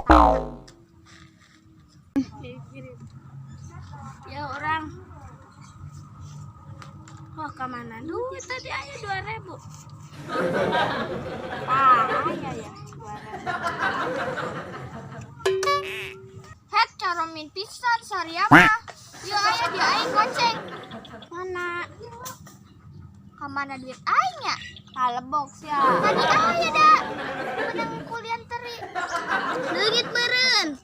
Ya orang. Wah, kemana duit tadi aja 2.000. Ah, iya ya, 2.000. Het caromin pisan saria mah. Yuk aya di aing goceng. Mana? Kamana duit aing ya? Kalebok sia. Tadi aya da. Menang kuliah teri. Leungit meureun.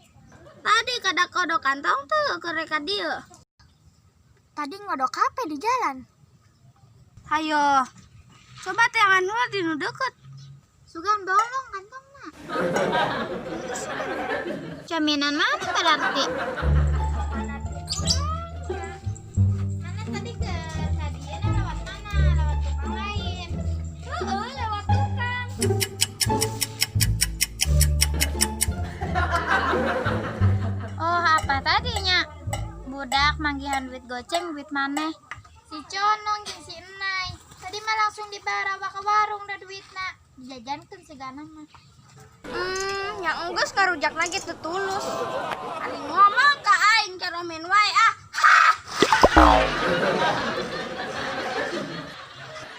Tadi kada kodok kantong tuh ke reka dieu. Tadi ngodok HP di jalan. Hayo. Coba teangan heula di nu deukeut. Sugan bolong kantongna. Jaminan mana berarti? Mana tadi ke tadinya lewat mana? Lewat tukang lain. Heeh, lewat tukang. Oh, apa tadinya? Budak manggihan duit goceng duit maneh. Si Conong jeung si Enai. Tadi mah langsung dibawa ke warung dah duitna. Dijajankeun segana mah. Yang enggeus ngarujak lagi teu tulus. Ari ngomong ka aing caromin wae ah.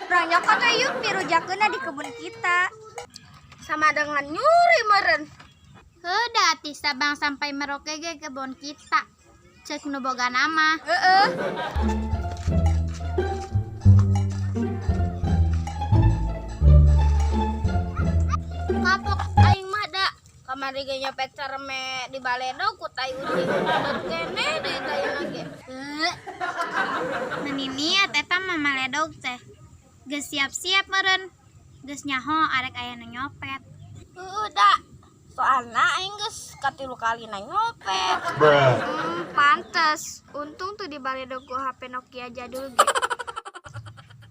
Urang nyokot we yuk pirujakeunna di kebun kita. Sama dengan nyuri meureun. Heuda ti Sabang sampai Merauke ge kebun kita. Cek nu boga nama. Heeh. Kapok aing mah da. Kamari ge nyopet cereme di baledog ku tai ucing. Tut kene deui tayuna ge. Heuh. Meni niat eta mah maledog teh. Geus siap-siap meureun. Geus nyaho arek aya nu nyopet. Heueuh da. Soalna aing geus katilu kalina nyopet. Pantes. Untung tuh di baledog ku HP Nokia jadul ge.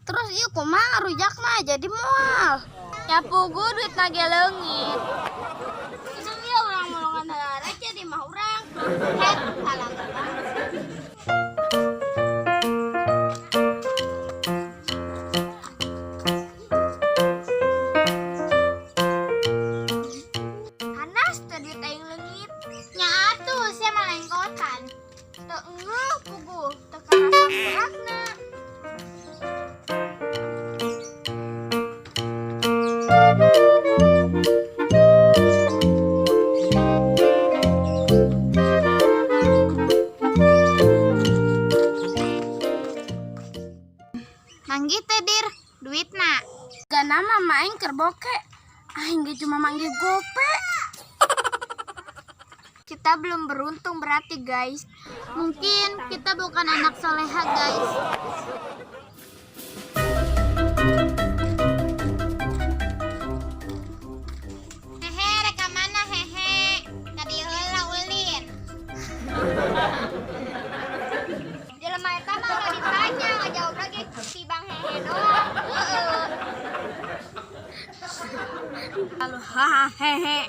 Terus ieu kumaha rujakna jadi moal. Ya pugu duitna ge leungit. Iseng ieu urang mulungan heula receh di mah urang. Het, alang banget. Hanas teh duit aing leungit. Nya atuh sia mah lengkotan. Teu engeuh pugu, teu karasa beratna. Manggih teh dir, duitna. Gana mah aing keur boke. Aing ge cuma manggih gope. Kita belum beruntung berarti guys. Mungkin kita bukan anak soleha guys. Hehe, reka mana hehe? Tadi heula ulin. Jelema eta mah ulah ditanya, ngajawab lagi si Bang hehe doang. Heeh. Lalu haha hehe.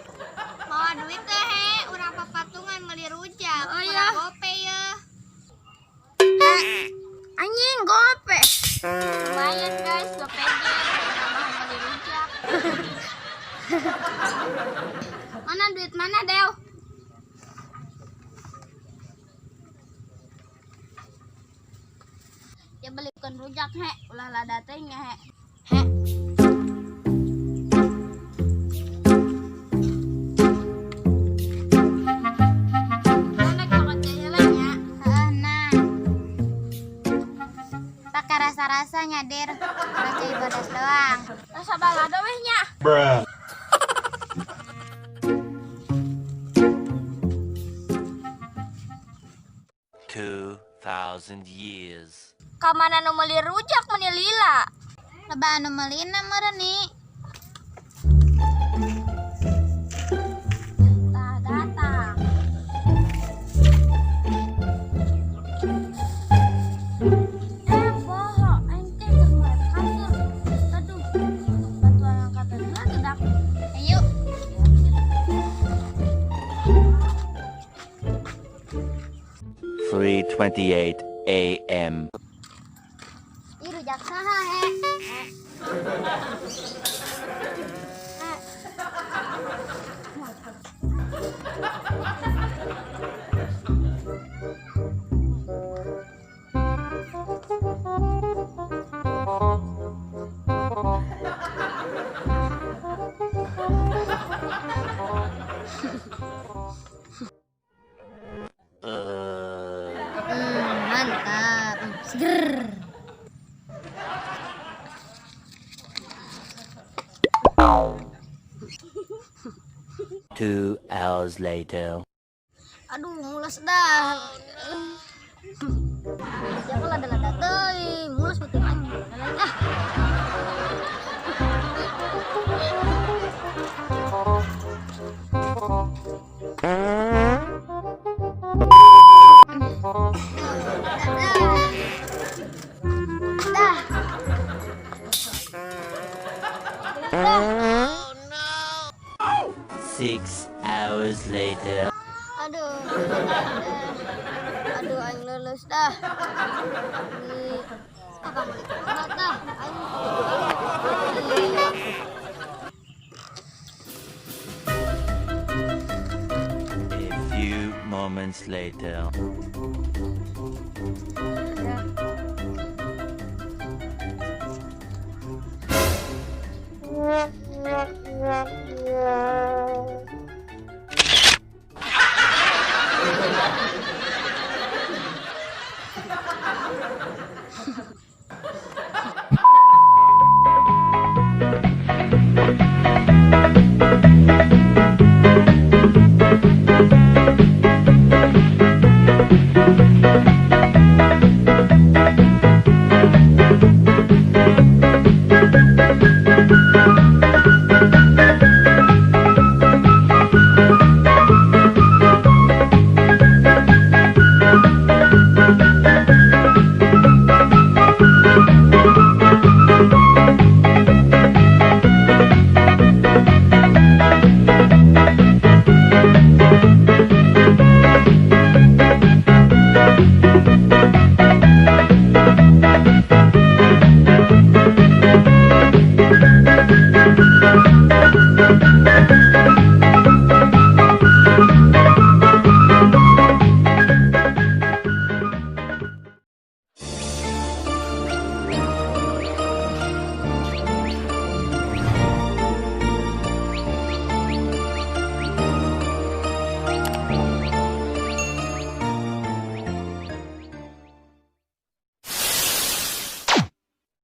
Bawa duit teh he, urang papatungan meuli rujak. Oh, Kurang iya. gope ye. Anjing gope. Lumayan guys, gope ge tambahan meuli rujak. Mana duit mana, Dew? Ya belikan rujak he, ulah lada teh nya he. He. Mana cokot heula nya? Heeh, nah. Pakai rasa-rasanya, Dir. Rasa ibadah doang. Rasa balado weh nya. Bruh. 2,000 years. Kamana nu meuli rujak meuni lila. Loba anu meulina meureun nih. Tah datang. Boho, aing teh keur melek kasur. Aduh, bantuan angkatan heula gedak. Ayo. 3:28 a.m. Ih, rujak saha he? hours later. Aduh, mules dah. Siapa lada-lada teuing, mules betul aing. Ah. Dah. Dah. 6 hours later. Aduh. Aduh, aing lulus dah. Di kakak balik obat dah. Aing. Aduh. A few moments later. Ya.